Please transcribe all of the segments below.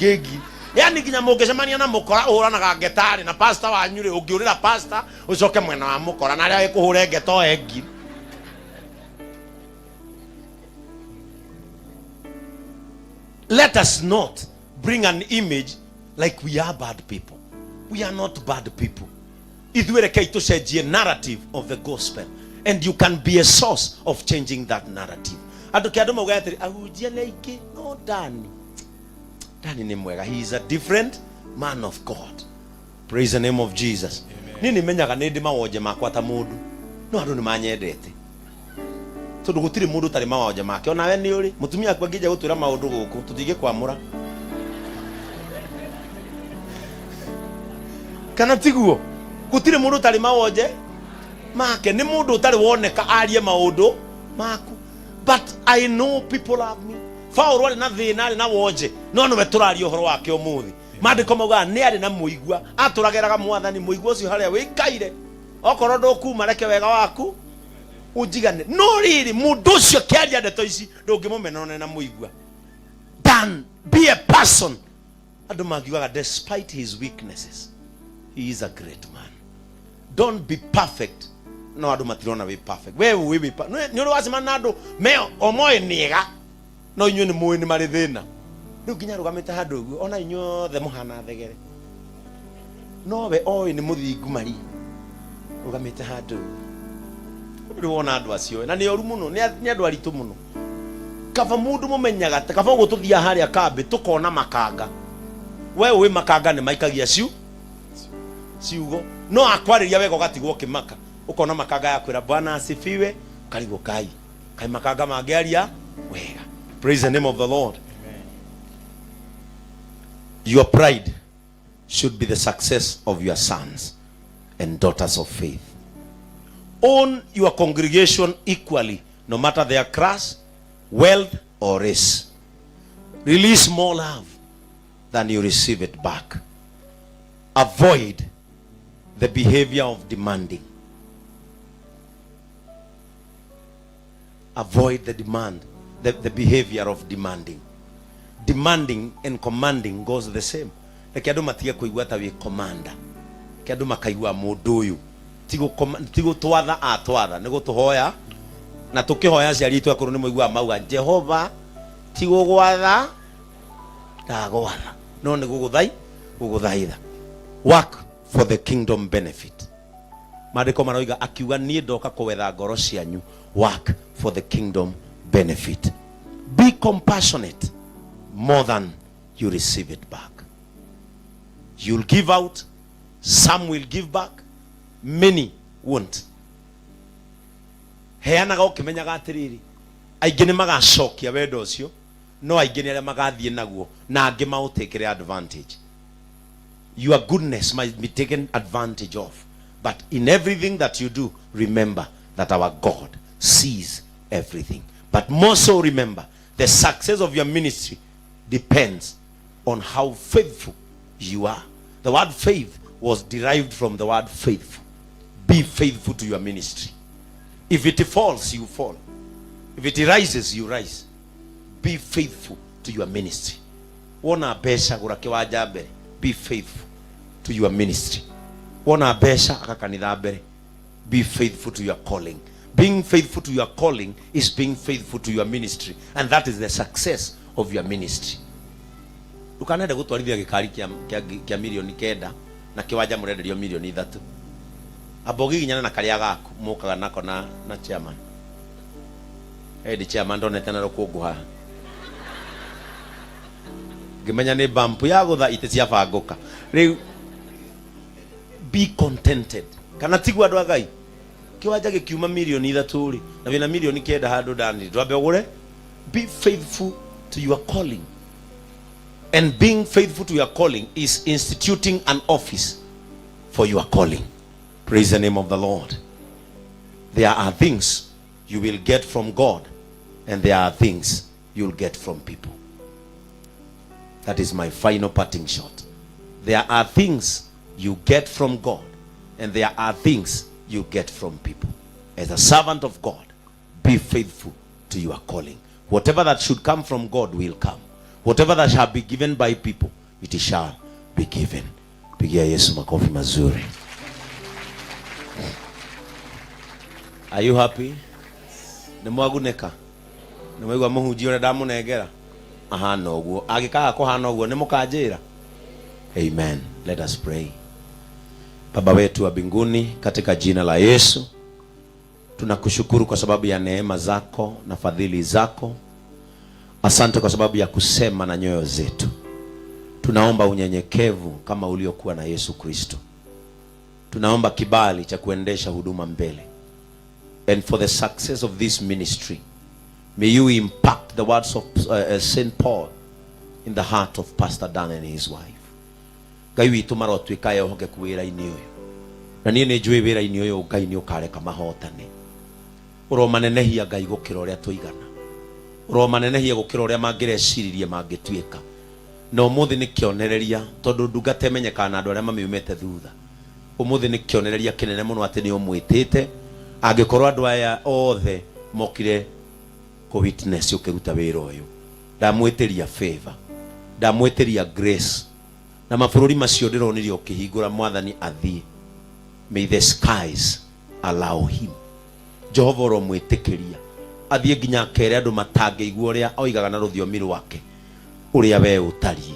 Ũngĩ ngiri yani nginya mũngĩcemania na mũkora ũhũranaga ngetarĩ na pastor wanyu rĩ, ũngĩũrĩra pastor ũcoke mwena wa mũkora na arĩa ĩkũhũre ngeta oe ngiri. Let us not bring an image like we are bad people. We are not bad people. Ithuĩ rekei tũcenjie narrative of the gospel, and you can be a source of changing that narrative. Andũ kĩ andũ maugaga atĩrĩ, ahunjia nĩ aingĩ, no Dani, Dani nĩ mwega. He is a different man of God. Praise the name of Jesus. Niĩ nĩ menyaga nĩ ndĩ mawonje makwa ta mũndũ, no andũ nĩ manyendete tondũ gũtirĩ mũndũ ũtarĩ mawonje make. Onawe nĩ ũrĩ mũtumia aku angĩnja gũtwĩra maũndũ gũkũ, tũtingĩkwamũra, kana tiguo? Gũtirĩ mũndũ ũtarĩ mawonje make. Nĩ mũndũ ũtarĩ woneka arie maũndũ maku, but I know people love me. Paũlũ arĩ na thĩna, arĩ na wonje, no nĩwe tũraria ũhoro wake ũmũthĩ. Maandĩko maugaga nĩ arĩ na mũigua atũrageraga Mwathani, mũigua ũcio harĩa wĩikaire, okorwo ndũkuma, reke wega waku ũnjigane. No rĩrĩ, mũndũ ũcio akĩaria ndeto ici, ndũngĩmũmena one na mũigua. Than be a person andũ mangiugaga, despite his weaknesses, he is a great man. Don't be perfect. No andũ matirona wĩ perfect. We wĩ wĩ nĩ ũrĩ wacemania na andũ me o moĩ nĩega, no inyuĩ nĩ mũĩ nĩ marĩ thĩna. Rĩu nginya arũgamĩte handũ ũguo, ona inyuĩ othe mũhana thegere, no we oĩ nĩ mũthingu. Maria rũgamĩte handũ ũguo, ndũrĩ wona andũ acio? Na nĩ oru mũno, nĩ andũ aritũ mũno. Kaba mũndũ mũmenyaga ta kaba ũguo tũthiaga harĩa kambĩ tũkona makanga. We ũĩ makanga nĩ maikagia ciugo, no akwarĩria wega ũgatigwo ũkĩmaka. Ũkona makanga yakwĩra, "Bwana asifiwe," ũkarigwo, kai kai makanga mangĩaria wega. Praise the name of the Lord. Your pride should be the success of your sons and daughters of faith. Own your congregation equally, no matter their class, wealth or race. Release more love than you receive it back. Avoid the behavior of demanding. Avoid the behavior of demanding. Demanding and commanding goes the same. Reke andũ matige kũigua ta wĩ commander. Reke andũ makaigua mũndũ ũyũ ti gũtwatha atwatha, nĩ gũtũhoya. Na tũkĩhoya, aciari aitũ akũrũ nĩ mũiguaga mauga, "Jehova, ti gũgwatha ndagwatha, no nĩ gũgũthai gũgũthaitha." Work for the kingdom benefit. Maandĩko maroiga akiuga, "Niĩ ndoka kũwetha ngoro cianyu." Work for the kingdom benefit. Be compassionate more than you receive it back. You'll give out, some will give back, many won't. Heanaga ũkĩmenyaga atĩrĩrĩ, aingĩ nĩ magacokia wendo ũcio, no aingĩ nĩ arĩa magathiĩ naguo na angĩ maũtĩkĩre advantage. Your goodness might be taken advantage of, but in everything that you do, remember that our God sees everything. But more so, remember the success of your ministry depends on how faithful you are. The word "faith" was derived from the word "faithful." Be faithful to your ministry. If it falls, you fall. If it rises, you rise. Be faithful to your ministry. Wona mbeca, gũra kĩwanja mbere. Be faithful to your ministry. Wona mbeca, aka kanitha mbere. Be faithful to your calling. Being faithful to your calling is being faithful to your ministry, and that is the success of your ministry. Ndũkanende gũtwarithia gĩkari kĩa 9 mirioni na kĩwanja mũrenderio 3 mirioni. Amba ũgiginyane na karĩa gaku mũkaga nako na chairman. Ĩndĩ chairman ndonete na rũkũngũ haha, ngĩmenya nĩ bampu ya gũtha itĩ ciabangũka rĩu. Be contented, kana tiguo, andũ a Ngai? Kĩwanja gĩkiuma 3 mirioni rĩ, na wĩna 9 mirioni handũ ndani, ndwambe ũgũre. Be faithful to your calling, and being faithful to your calling is instituting an office for your calling. Praise the name of the Lord. There are things you will get from God, and there are things you'll get from people. That is my final parting shot. There are things you get from God, and there are things you get from people. As a servant of God, be faithful to your calling. Whatever that should come from God will come. Whatever that shall be given by people, it shall be given. Pigia Yesu makofi mazuri. Are you happy? Nĩ mwagunĩka? Nĩ mwaigua mũhunjia ũrĩa ndamũnengera ahana ũguo? Angĩkaga kũhana ũguo, nĩ mũkanjĩra. Amen. Let us pray. Baba wetu wa mbinguni, katika jina la Yesu, tunakushukuru kwa sababu ya neema zako na fadhili zako. Asante kwa sababu ya kusema na nyoyo zetu. Tunaomba unyenyekevu kama uliokuwa na Yesu Kristo. Tunaomba kibali cha kuendesha huduma mbele. And for the success of this ministry, may you impact the words of St. Paul in the heart of Pastor Dan and his wife. Ngai witũ, marotuĩka ehokeku wĩra-inĩ ũyũ, na niĩ nĩ njũĩ wĩra-inĩ ũyũ Ngai nĩ ũkareka mahotane. Ũromanenehia, Ngai, gũkĩra ũrĩa tũigana. Ũromanenehia gũkĩra ũrĩa mangĩreciririe mangĩtuĩka. Na ũmũthĩ nĩ kĩonereria, tondũ ndungata ĩmenyekaga na andũ arĩa mamiumĩte thutha. Ũmũthĩ nĩ kĩonereria kĩnene mũno atĩ nĩ ũmwĩtĩte. Angĩkorwo andũ aya othe mokire kũ witness ũkĩruta wĩra ũyũ, ndamwĩtĩria favor, ndamwĩtĩria grace, na mabũrũri macio ndĩronire ũkĩhingũra, Mwathani, athiĩ. May the skies allow him. Jehova, ũromwĩtĩkĩria athiĩ nginya akere andũ matangĩigua ũrĩa oigaga na rũthiomi rwake ũrĩa we ũtariĩ.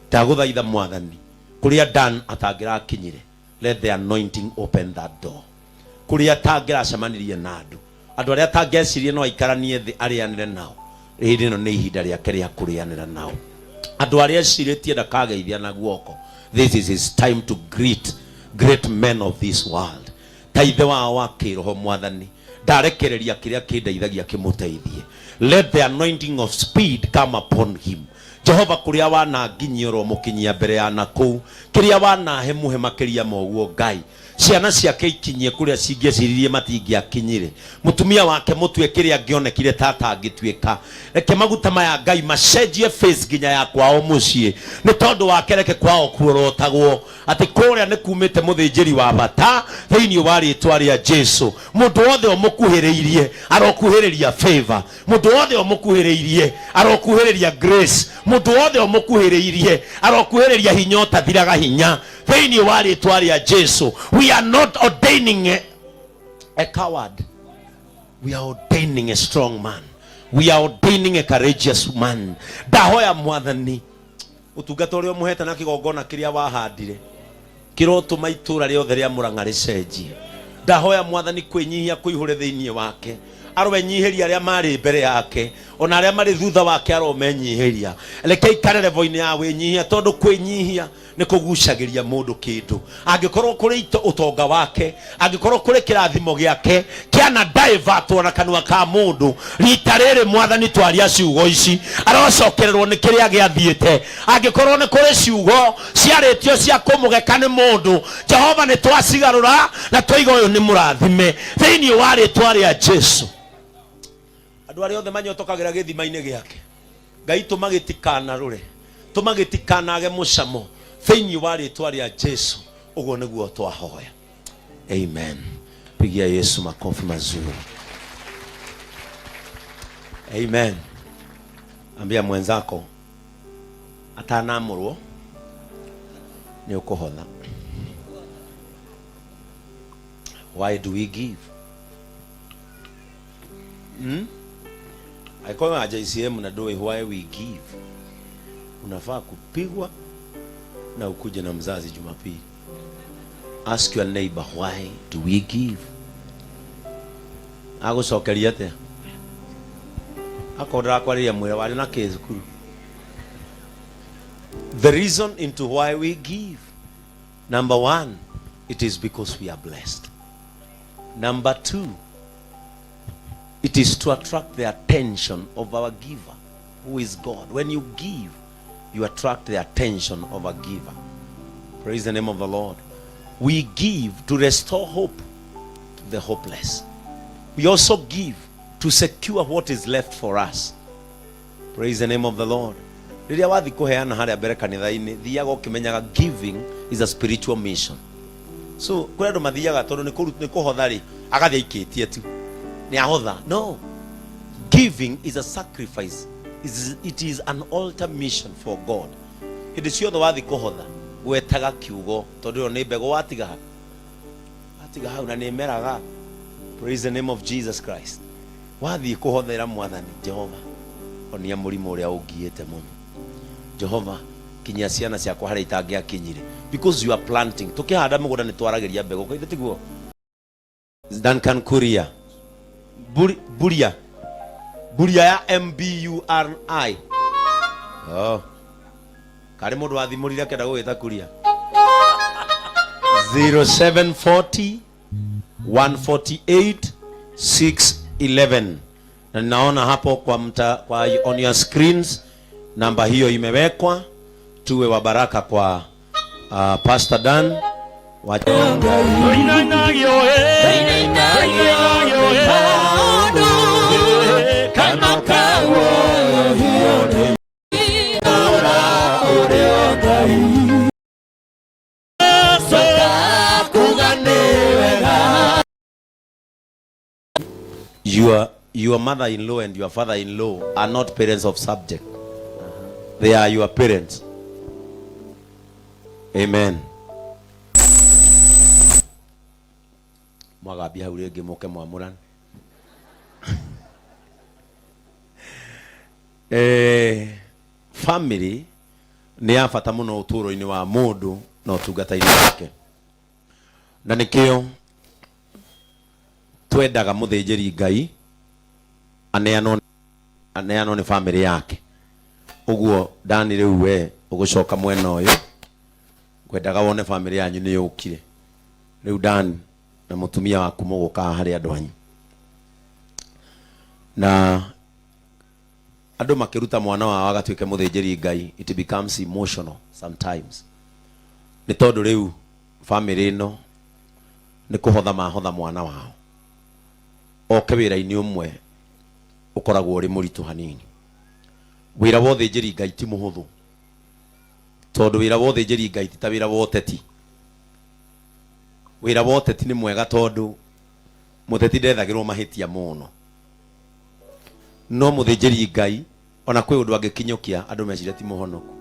Ndagũthaitha, Mwathani, kũrĩa Dan atangĩrakinyire, let the anointing open that door. Kũrĩa atangĩracemanirie na andũ, andũ arĩa atangĩecirie no aikaranie thĩ arĩanĩre nao, hĩndĩ ĩno nĩ ihinda rĩake rĩa kũrĩanĩra nao. Andũ arĩa ecirĩtie ndakageithia na guoko, this is his time to greet great men of this world ta ithe wao wa kĩroho. Mwathani, ndarekereria kĩrĩa kĩndeithagia kĩmũteithie. Let the anointing of speed come upon him. Jehova, kũrĩa wananginyia, ũromũkinyia mbere ya nakũu. Kĩrĩa wanahe, mũhe makĩria ma ũguo. Ngai, ciana ciake ikinyie kũrĩa cingĩeciririe matingĩakinyire. Mũtumia wake mũtue kĩrĩa angĩonekire ta atangĩtuĩka. Reke maguta maya, Ngai, macenjie face nginya ya kwao mũciĩ nĩ tondũ wake. Reke kwao kuorotagwo atĩ kũrĩa nĩ kumĩte mũthĩnjĩri wa bata. Thĩinĩ wa rĩtwa rĩa Jesu, mũndũ wothe ũmũkuhĩrĩirie arokuhĩrĩria favor, mũndũ wothe ũmũkuhĩrĩirie arokuhĩrĩria grace, mũndũ wothe ũmũkuhĩrĩirie arokuhĩrĩria hinya ũtathiraga hinya. Thĩinĩ wa rĩtwa rĩa Jesu, we are not ordaining a coward, we are ordaining a strong man, we are ordaining a courageous man. Ndahoya, Mwathani, ũtungata ũrĩa ũmũhete na kĩgongona kĩrĩa wahandire kĩrotũma itũra rĩothe rĩa Mũrang'a rĩcenjie. Ndahoya, Mwathani, kwĩnyihia kũihũre thĩinĩ wake. Aroenyihĩria arĩa marĩ mbere yake, ona arĩa marĩ thutha wake aromenyihĩria. Reke ikare level-inĩ ya wĩnyihia, tondũ kwĩnyihia nĩ kũgucagĩria mũndũ kĩndũ. Angĩkorwo kũrĩ ũtonga wake, angĩkorwo kũrĩ kĩrathimo gĩake kĩana divertwo na kanua ka mũndũ rita rĩrĩ, Mwathani, twaria ciugo ici, arocokererwo nĩ kĩrĩa gĩathiĩte. Angĩkorwo nĩ kũrĩ ciugo ciarĩtio cia kũmũgeka nĩ mũndũ, Jehova, nĩ twacigarũra na twaiga ũyũ nĩ mũrathime thĩinĩ wa rĩtwa rĩa Jesu. Andũ arĩa othe manyotokagĩra gĩthima-inĩ gĩake, Ngai, tũma gĩtikanarũre, tũma gĩtikanage mũcamo thĩinĩ wa rĩtwa rĩa Jesu. Ũguo nĩguo twahoya, amen. Pigia Yesu makofi mazuri. Amen. Ambia mwenzako, atanamũrwo nĩ ũkũhotha. Why do we give? Angĩkorwo wa JCM na ndũĩ why we give, unafaa kupigwa na ukuje na mzazi Jumapili. Ask your neighbor, why do we give? Agũcokeria atĩa? Akorwo ndĩrakwarĩria, mwĩra warĩ na kĩ cukuru. The reason into why we give: number one, it is because we are blessed. Number two, it is to attract the attention of our giver, who is God. When you give, you attract the attention of a giver. Praise the name of the Lord. We give to restore hope to the hopeless. We also give to secure what is left for us. Praise the name of the Lord. Rĩrĩa wathi kũheana harĩa mbere kanitha-inĩ, thiaga ũkĩmenyaga giving is a spiritual mission. So kũrĩ andũ mathiaga tondũ nĩ kũhotha rĩ, agathiĩ aikĩtie tu nĩ ahotha. No, giving is a sacrifice. It is an altar mission for God. Hĩndĩ ciothe wathiĩ kũhotha, gwetaga kiugo, tondũ ĩyo nĩ mbegũ watiga ha watiga hau na nĩ ĩmeraga. Praise the name of Jesus Christ. Wathiĩ kũhothera Mwathani Jehova, honia mũrimũ ũrĩa ũngiĩte mũno. Jehova, kinyia ciana ciakwa harĩa itangĩakinyire. Because you are planting. Tũkĩhanda mũgũnda nĩ twaragĩria mbegũ, kaithe tiguo? Duncan Kuria. Buri, Buria. Buria ya M B U R I. Oh. Karĩ mũndũ wathimũrire akĩenda gũgĩta Kuria. 0740 148 611. Na ninaona hapo kwa mta, kwa on your screens namba hiyo imewekwa. Tuwe wa baraka kwa Pastor Dan wa Your mother-in-law and your father-in-law are not parents of subject. They are your parents. Amen. Mwagambia hau rĩngĩ mũke mwamũrane. Eh, family nĩ ya bata mũno ũtũũro-inĩ wa mũndũ na ũtungata-inĩ wake. Na nĩkĩo twendaga mũthĩnjĩri Ngai aneanwo aneanwo nĩ famĩlĩ yake. Ũguo Dani rĩu we ũgũcoka mwena ũyũ, ngwendaga wone famĩlĩ yanyu nĩ yũkire. Rĩu Dan na mũtumia waku mũgũka haha harĩ andũ anyu. Na andũ makĩruta mwana wao agatuĩke mũthĩnjĩri Ngai, it becomes emotional sometimes. Nĩ tondũ rĩu famĩlĩ ĩno nĩ kũhotha mahotha mwana wao oke wĩra-inĩ ũmwe ũkoragwo ũrĩ mũritũ hanini. Wĩra wa ũthĩnjĩri Ngai ti mũhũthũ, tondũ wĩra wa ũthĩnjĩri Ngai ti ta wĩra wa ũteti. Wĩra wa ũteti nĩ mwega tondũ mũteti ndethagĩrwo mahĩtia mũno, no mũthĩnjĩri Ngai ona kwĩ ũndũ angĩkinyũkia andũ mecirie ti mũhonoku.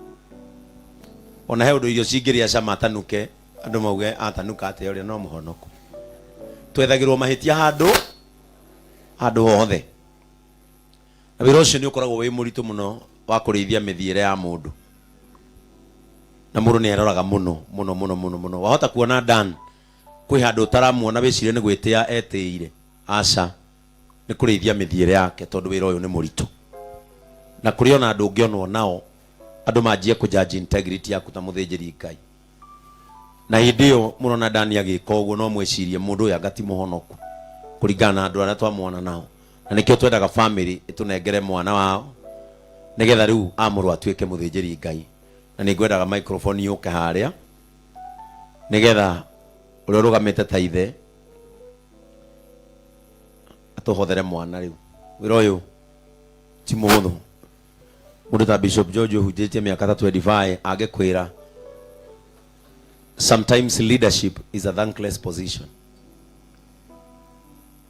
Ona he ũndũ irio cingĩrĩa cama atanuke andũ mauge atanuka atĩa ũrĩa no mũhonoku. Twethagĩrwo mahĩtia handũ handũ hothe, na wĩra ũcio nĩ ũkoragwo wĩ mũritũ mũno wa kũrĩithia mĩthiĩre ya mũndũ, na mũndũ nĩ eroraga mũno mũno mũno mũno mũno. Wahota kuona Dan kwĩ handũ ũtaramuona wĩcirie nĩ gwĩtĩa etĩire, aca, nĩ kũrĩithia mĩthiĩre yake tondũ wĩra ũyũ nĩ mũritũ. Na kũrĩ ona andũ ũngĩonwo nao andũ manjie kũ judge integrity yaku ta mũthĩnjĩri Ngai, na hĩndĩ ĩyo mũrona Dani agĩka ũguo no mwĩcirie mũndũ ũyũ anga ti mũhonoku kũringana na andũ arĩa twamuona nao. Na nĩkĩo twendaga family ĩtũnengere mwana wao nĩgetha rĩu amũrwo atuĩke mũthĩnjĩri Ngai. Na nĩ ngwendaga microphone yũke harĩa nĩgetha ũrĩa ũrũgamĩte ta ithe atũhothere mwana rĩu. Wĩra ũyũ ti mũhũthũ. Mũndũ ta Bishop George ũhunjĩtie mĩaka ta 25 angĩkwĩra sometimes leadership is a thankless position.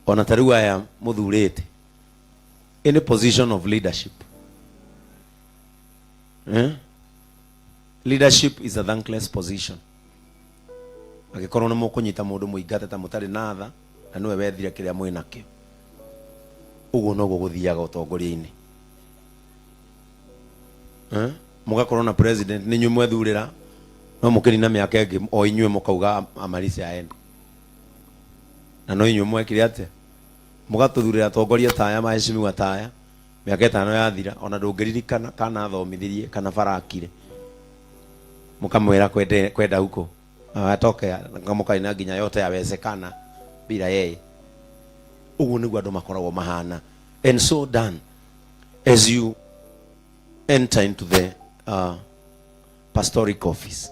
Ona ta rĩu aya mũthurĩte, any position of leadership, eh? Leadership is a thankless position. Angĩkorwo nĩ mũkũnyita mũndũ mũingate ta mũtarĩ na tha, na nĩwe wethire kĩrĩa mwĩ nakĩo. Ũguo noguo gũthiaga ũtongoria-inĩ. Eh? Mũgakorwo na president nĩ inyuĩ mwethurĩra, no mũkĩnina mĩaka ĩngĩ o inyuĩ mũkauga amalize aende. Na no inyuĩ mwekire atĩa? Mũgatũthurĩra atongoria ta aya, maheshimiwa ta aya, mĩaka ĩtano yathira, ona ndũngĩririkana kana athomithirie kana bara akire. Mũkamwĩra kwende kwenda huko atoke mũkaina nginya yote yawezekana bila yeye. Ũguo nĩguo andũ makoragwo mahana. And so done as you enter into the pastoric office,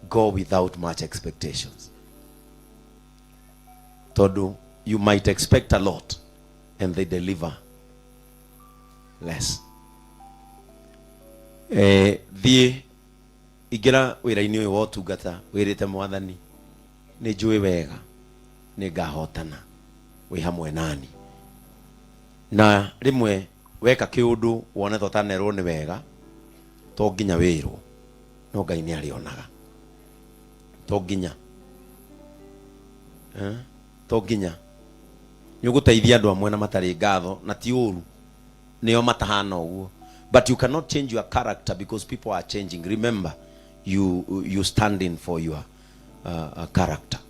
go without much expectations, tondũ you might expect a lot and they deliver less. Eh, thiĩ ingĩra wĩra-inĩ ũyũ wa ũtungata wĩrĩte Mwathani, nĩ njũĩ wega nĩ ngahotana wĩ hamwe nani. Na rĩmwe Weka kĩũndũ wone ta ũtanerwo nĩ wega, to nginya wĩrwo, no Ngai nĩ arĩonaga. To nginya. Eh? To nginya. Nĩ ũgũteithia andũ amwe na matarĩ ngatho na ti ũru. Nĩo matahana ũguo. But you cannot change your character because people are changing. Remember, you stand in for your character.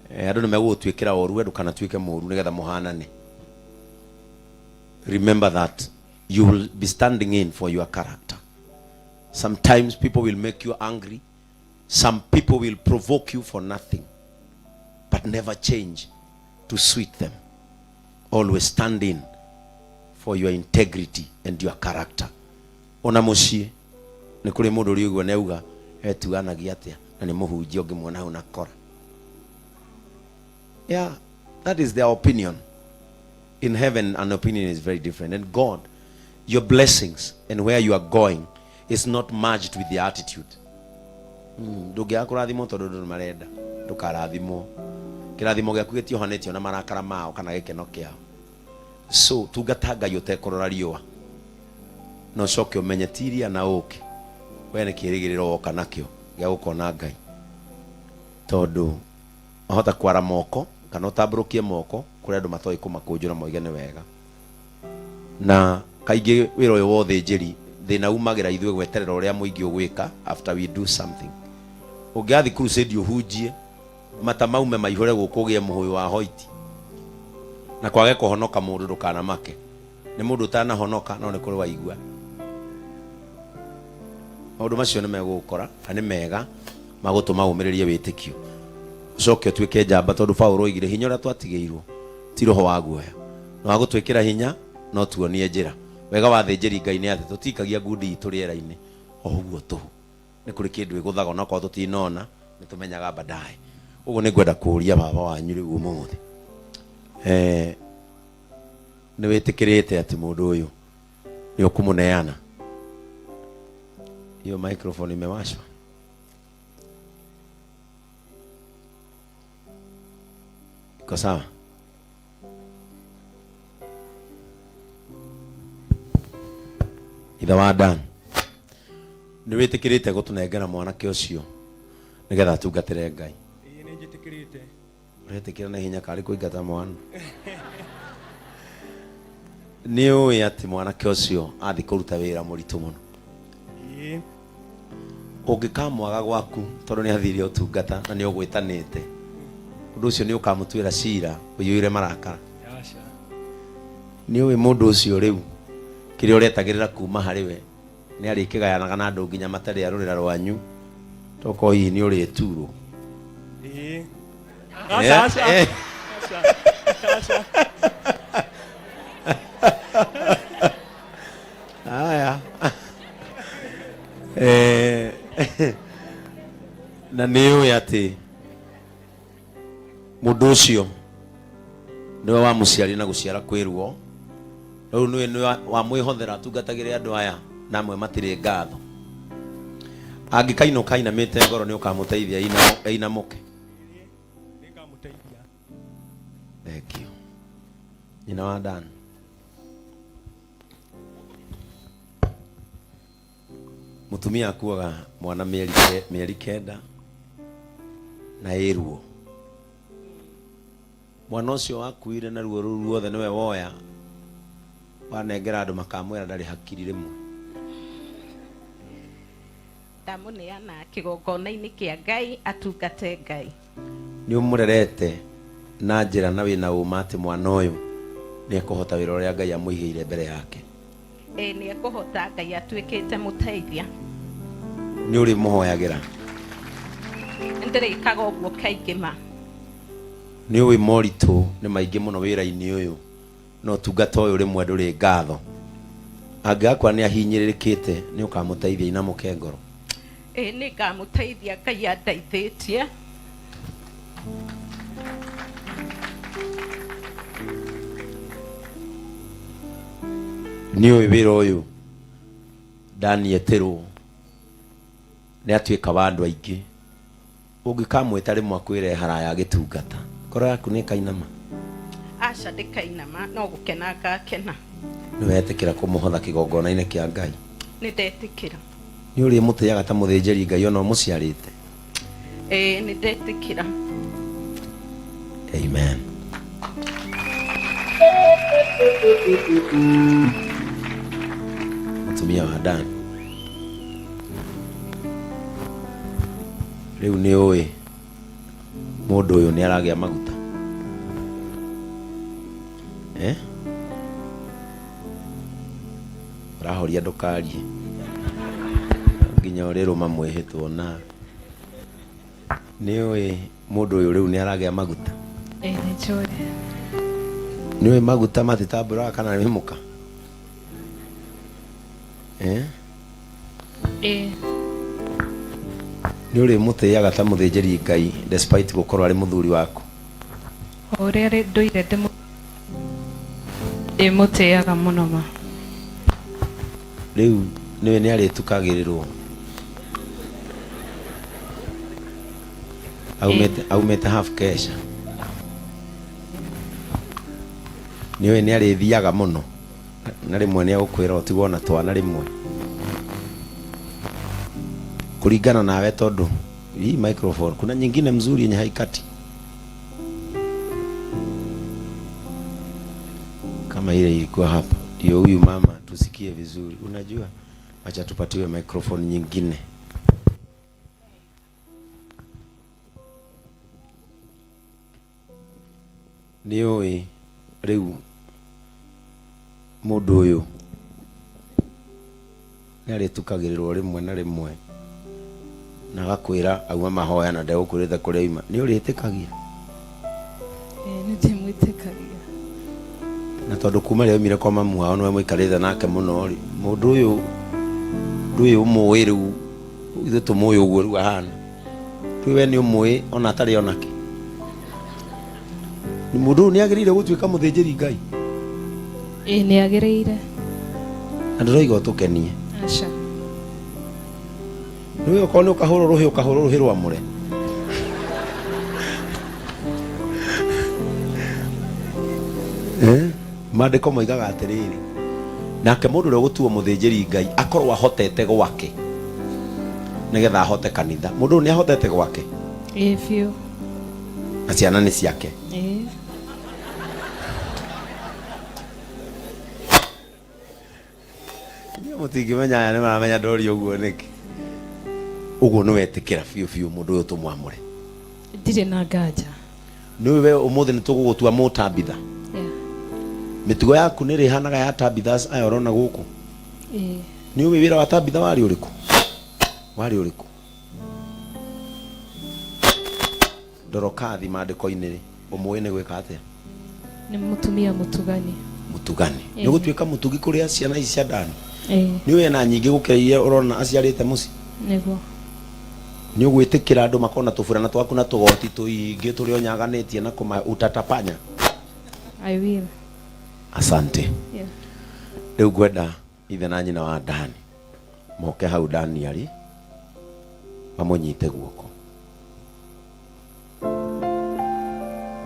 Andũ nĩ megũgũtuĩkĩra ũru, we ndũkanatuĩke mũru nĩgetha mũhanane. Remember that you will be standing in for your character. Sometimes people will make you angry. Some people will provoke you for nothing. But never change to suit them. Always stand in for your integrity and your character. Ona mũciĩ nĩ kũrĩ mũndũ ũrĩ ũguo nĩ auga etuanagia atĩa na nĩ mũhunjia ũngĩmuona hau na kora. Yeah, that is their opinion. In heaven, an opinion is very different. And God, your blessings and where you are going is not merged with the attitude. Ndũngĩaga kũrathimwo tondũ andũ nĩ marenda ndũkarathimwo. Kĩrathimo gĩaku gĩtiohanĩtio na marakara mao kana gĩkeno kĩao. So tungata Ngai ũtekũrora riũa na ũcoke ũmenye tiria na ũkĩ we nĩ kĩrĩgĩrĩro woka nakĩo gĩa gũkona Ngai, tondũ wahota kwara moko kana ũtambũrũkie moko kũrĩ andũ matoĩ kũmakũnjũra moige nĩ wega. Na kaingĩ wĩra ũyũ wa ũthĩnjĩri thĩna umagĩra ithuĩ gweterera ũrĩa mũingĩ ũgwĩka after we do something. Ũngĩgathiĩ crusade ũhunjie mata maume maihũre gũkũ ũgĩe mũhũyũ wa hoiti na kwage kũhonoka mũndũ, ndũkanamake nĩ mũndũ ũtanahonoka, no nĩ kũrĩ waigua maũndũ macio nĩ megũgũkora na nĩ mega magũtũma ũmĩrĩrie wĩtĩkio ũcoke ũtuĩke njamba, tondũ Paũlũ oigire hinya ũrĩa twatigĩirwo ti roho wa guoya, no wa gũtwĩkĩra hinya no tuonie njĩra. Wega wa thĩnjĩri Ngai nĩ atĩ tũtikagia ngundi itũ rĩera-inĩ o ũguo tũhũ, nĩ kũrĩ kĩndũ ĩgũthaga onakorwo tũtinona nĩ tũmenyaga baadaye. Ũguo nĩ ngwenda kũũria baba wanyu rĩu ũmũthĩ, nĩ wĩtĩkĩrĩte atĩ mũndũ ũyũ nĩ ũkũmũneana? Hiyo microphone imewashwa? Iko sawa? Ithe wa Dan, nĩ wĩtĩkĩrĩte gũtũnengera mwanake ũcio nĩgetha atungatĩre Ngai? Ĩĩ, nĩ njĩtĩkĩrĩte. Ũretĩkĩra na ihenya karĩ kũingata mwana? Nĩ ũĩ atĩ mwanake ũcio athiĩ kũruta wĩra mũritũ mũno? Ĩĩ. Ũngĩkamwaga gwaku tondũ nĩ athire ũtungata na nĩ ũgwĩtanĩte, ũndũ ũcio nĩ ũkamũtuĩra cira ũiyũire marakara. Aca. Nĩ ũĩ mũndũ ũcio rĩu kĩrĩa ũretagĩrĩra kuma harĩ we nĩ arĩkĩgayanaga na andũ nginya matarĩ a rũrĩra rwanyu, tokorwo hihi nĩ ũrĩturwo. Ĩĩ. Aca, aca. Aca. Aca. Haya. Na nĩ ũĩ atĩ mũndũ ũcio nĩwe wamũciarire na gũciara kwĩ ruo, rĩu nĩwe nĩwe wamwĩhothera atungatagĩre andũ aya na amwe matirĩ ngatho. Angĩkainũka ainamĩte ngoro, nĩ ũkamũteithia ainamũke? Nĩngamũteithia. Thank you. Nyina wa Dan, mũtumia akuaga mwana mĩeri 9 na ĩruo. Mwana ũcio wakuire na ruo rũu ruothe nĩwe woya wanengera andũ makamwĩra ndarĩ hakiri rĩmwe. Ndamũneana kĩgongona-inĩ kĩa Ngai atungate Ngai. Nĩ ũmũrerete na njĩra na wĩna ũma atĩ mwana ũyũ nĩ ekũhota wĩra ũrĩa Ngai amũigĩire mbere yake? Ĩĩ, nĩ ekũhota, Ngai atuĩkĩte mũteithia. Nĩ ũrĩmũhoyagĩra? Nĩ ndĩrĩkaga ũguo kaingĩ ma. Nĩ ũĩ moritũ nĩ maingĩ mũno wĩra-inĩ ũyũ na ũtungata ũyũ rĩmwe ndũrĩ ngatho. Angĩgakora nĩ ahinyĩrĩrĩkĩte, nĩ ũkamũteithia inamũke ngoro? Ĩĩ, nĩ ngamũteithia, Ngai andeithĩtie. Nĩ ũĩ wĩra ũyũ ndanietĩrwo nĩ atuĩka wa andũ aingĩ, ũngĩkamwĩta rĩmwe akwĩre haraya agĩtungata, ngoro yaku nĩ ĩkainama? Aca. Aca ndĩkainama no gũkena ngakena. Nĩ wetĩkĩra kũmũhotha kĩgongona-inĩ kĩa Ngai? Nĩ ndetĩkĩra. Nĩ ũrĩmũtĩaga ta mũthĩnjĩri Ngai ona ũmũciarĩte? Ĩĩ nĩ ndetĩkĩra. Amen. Mũtumia wa Dan, rĩu nĩ ũĩ mũndũ ũyũ nĩ aragĩa maguta eh? Ũrahoria ndũkarie nginya ũrĩrũma mwĩhĩtwo na nĩ ũĩ mũndũ ũyũ rĩu nĩ aragĩa maguta. Ĩĩ nĩ njũĩ. Nĩ ũĩ maguta matitambũraga kana nĩ mũka eh? Ĩĩ. Nĩ ũrĩmũtĩaga ta mũthĩnjĩri Ngai despite gũkorwo arĩ mũthuri waku? O ũrĩa ndũire ndĩmũtĩaga mũno ma. Rĩu nĩwe nĩ arĩtukagĩrĩrwo aumĩte aumĩte half kesha. Nĩũĩ nĩ arĩthiaga mũno na rĩmwe nĩ egũkwĩra ũtigwo na twana rĩmwe kũringana nawe tondũ hii microphone kuna nyingine mzuri yenye haikati kama ile ilikuwa hapa. Ndio huyu mama tusikie vizuri. Unajua, acha tupatiwe microphone nyingine. Nĩ ũĩ rĩu mũndũ ũyũ nĩ arĩtukagĩrĩrwo rĩmwe na rĩmwe na agakwĩra auma mahoya na ndegũkwĩrĩte kũrĩa auma. Nĩ ũrĩtĩkagia? Ĩĩ nĩ ndĩmwĩtĩkagia. Na tondũ kuma rĩrĩa aumire kwa mamu wao nĩwe mũikarĩte nake mũno rĩ, mũndũ ũyũ ndũĩ ũmũĩ rĩu, ithuĩ tũmũĩ ũguo rĩu ahana. Ndũĩ we nĩ ũmũĩ ona atarĩ onake. Mũndũ ũyũ nĩ agĩrĩire gũtuĩka mũthĩnjĩri Ngai? Ĩĩ nĩ agĩrĩire. Na ndũroiga ũtũkenie. Aca. Nĩũĩ okorwo nĩ ũkahũrwo rũhĩ ũkahũrwo rũhĩ rwamũre. Eh? Maandĩko moigaga atĩrĩrĩ, nake mũndũ ũrĩa ũgũtuo mũthĩnjĩri Ngai akorwo ahotete gwake nĩgetha ahote kanitha. Mũndũ ũyũ nĩ ahotete gwake? Ĩĩ biũ. Na ciana nĩ ciake? Ĩĩ. Inyuĩ mũtingĩmenya aya nĩ maramenya ndoria ũguo nĩkĩ. Ũguo nĩ wetĩkĩra biũ biũ mũndũ ũyũ tũmwamũre? Ndirĩ na nganja. Nĩ we ũmũthĩ nĩ tũgũgũtua mũtambitha. Yeah. Mĩtugo yaku nĩ ĩrĩhanaga ya Tabithas aya ũrona gũkũ? Ĩĩ. Nĩ ũĩ wĩra wa Tabitha warĩ ũrĩkũ? Warĩ ũrĩkũ? Dorokathi maandĩko-inĩ rĩ, ũmũĩ nĩ gwĩka atĩa? Nĩ mũtumia mũtugani. Mũtugani. Ĩĩ. Nĩ ũgũtuĩka mũtugi kũrĩ ciana ici cia Dani? Ĩĩ. Nĩ ũĩ ena nyingĩ gũkĩra iria ũrona aciarĩte mũciĩ? Nĩguo. Nĩ ũgwĩtĩkĩra andũ makorwo na tũburana twaku na tũgoti tũingĩ tũrĩa ũnyaganĩtie na kũma utatapanya? I will. Asante. Yeah. Rĩu ngwenda ithe na nyina wa Dani moke hau Dani arĩ mamũnyite guoko.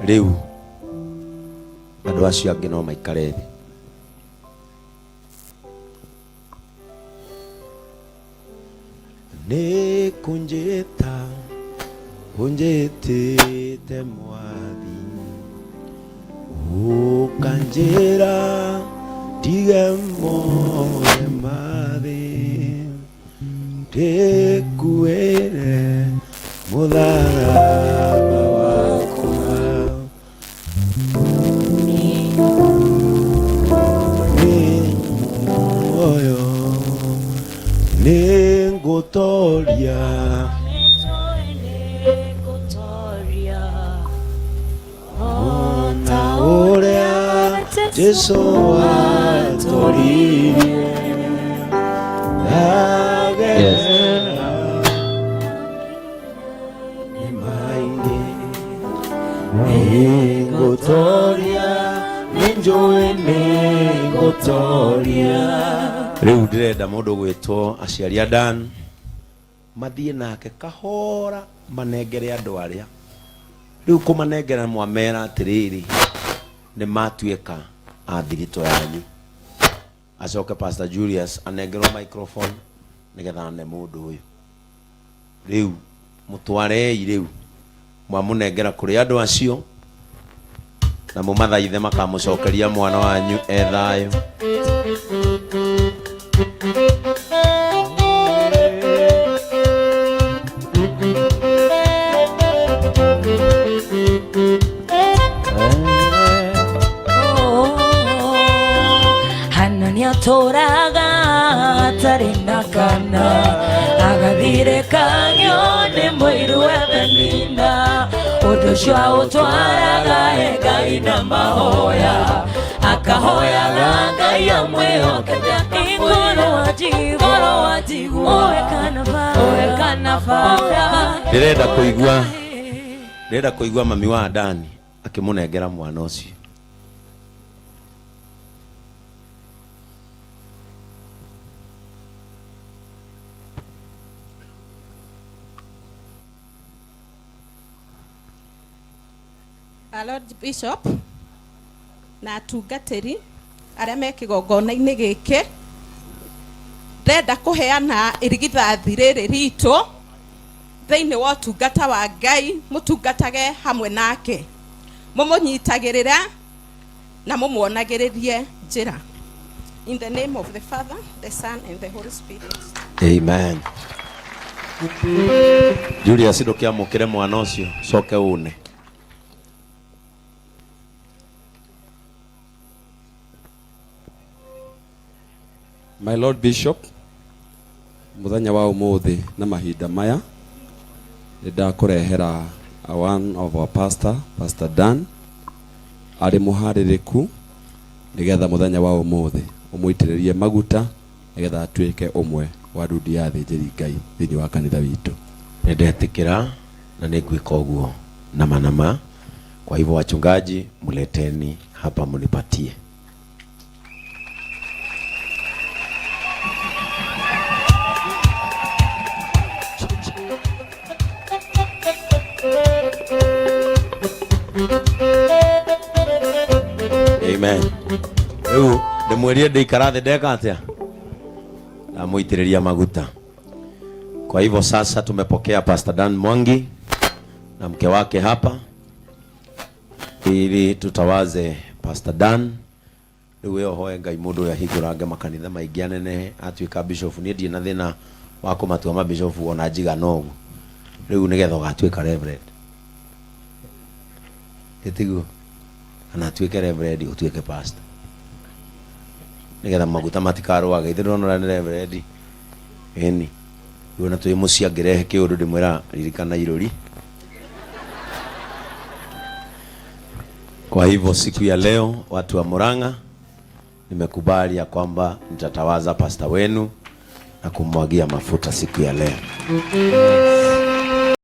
Rĩu andũ acio angĩ no maikare thĩ. Nĩ kũnjĩta ũnjĩtĩte mwathi, ũkanjĩra ndige mothe mathĩ, ndĩkuĩre mũtharaba wakwa. Nĩ muoyo nĩngũtoria ona ũrĩa Jesu atoririe ndagerera nĩ maingĩ nĩngũtoria nĩnjũĩ nĩngũtoria. Rĩu ndĩrenda mũndũ gwĩtwo aciari a Dan mathiĩ nake kahora manengere andũ arĩa rĩu kũmanengera mwamera atĩrĩrĩ Nĩ matuĩka a thiritũ yanyu. Acoke Pastor Julius anengerwo microphone nĩgetha ane mũndũ ũyũ. Rĩu mũtwarei rĩu mwamũnengera kũrĩ andũ acio na mũmathaithe makamũcokeria mwana wanyu e thayũ. Hana nĩatũraga atarĩ na kana agathire kagio nĩ mũiru we Penina ũndũ ũcio aũtwaraga he Ngai na mahoya akahoyaga Ngai amwĩhokete. Ngoro wanjigua ũwe kana baba. Ndĩrenda kũigua mami wa Dani akĩmũnengera mwana ũcio. Lord Bishop na atungatĩri arĩa me kĩgongona-inĩ gĩkĩ, ndĩrenda kũheana irigithathi rĩrĩ ritũ thĩinĩ wa ũtungata wa Ngai. Mũtungatage hamwe nake, mũmũnyitagĩrĩra na mũmuonagĩrĩrie njĩra. In the name of the Father, the Son and the Holy Spirit. Amen. Julius, ndũkĩamũkĩre mwana ũcio coke une. My Lord Bishop, muthenya wa umuthi na mahinda maya nĩ ndakũrehera one of our pastor, Pastor Dan, arĩ mũharĩrĩku nĩgetha mũthenya wa ũmũthĩ ũmũitĩrĩrie maguta nĩgetha atuĩke ũmwe wa ndundu ya athĩnjĩri Ngai thĩinĩ wa kanitha witũ. Nĩndetĩkĩra na nĩngwĩka ũguo nama nama. Kwa hivyo wachungaji, mleteni hapa mnipatie. Amen. Rĩu ndĩmwĩrire ndĩikara thĩ ndeka atĩa? Ndamũitĩrĩria maguta. Kwa hivyo sasa tumepokea Pastor Dan Mwangi na mke wake hapa ili tutawaze Pastor Dan. Rĩu we ũhoe Ngai mũndũ ũyũ ahingũrange makanitha maingĩ anenehe atuĩka bishop. Niĩ ndirĩ na thĩna wa kũmatua mabishopu ona njigana ũguo. Rĩu nĩgetha ũgatuĩka reverend, ĩtiguo? Kana atuĩke reverend, ũtuĩke pastor, nĩgetha maguta matikarũage. Ithe ndĩrona ũrĩa nĩ reverend ĩni. Rĩu ona twĩ mũciĩ angĩrehe kĩũndũ ndĩmwĩra ririkana irũri. Kwa hivyo siku ya leo, watu wa Murang'a, nimekubali ya kwamba nitatawaza pasta wenu na kumwagia mafuta siku ya leo.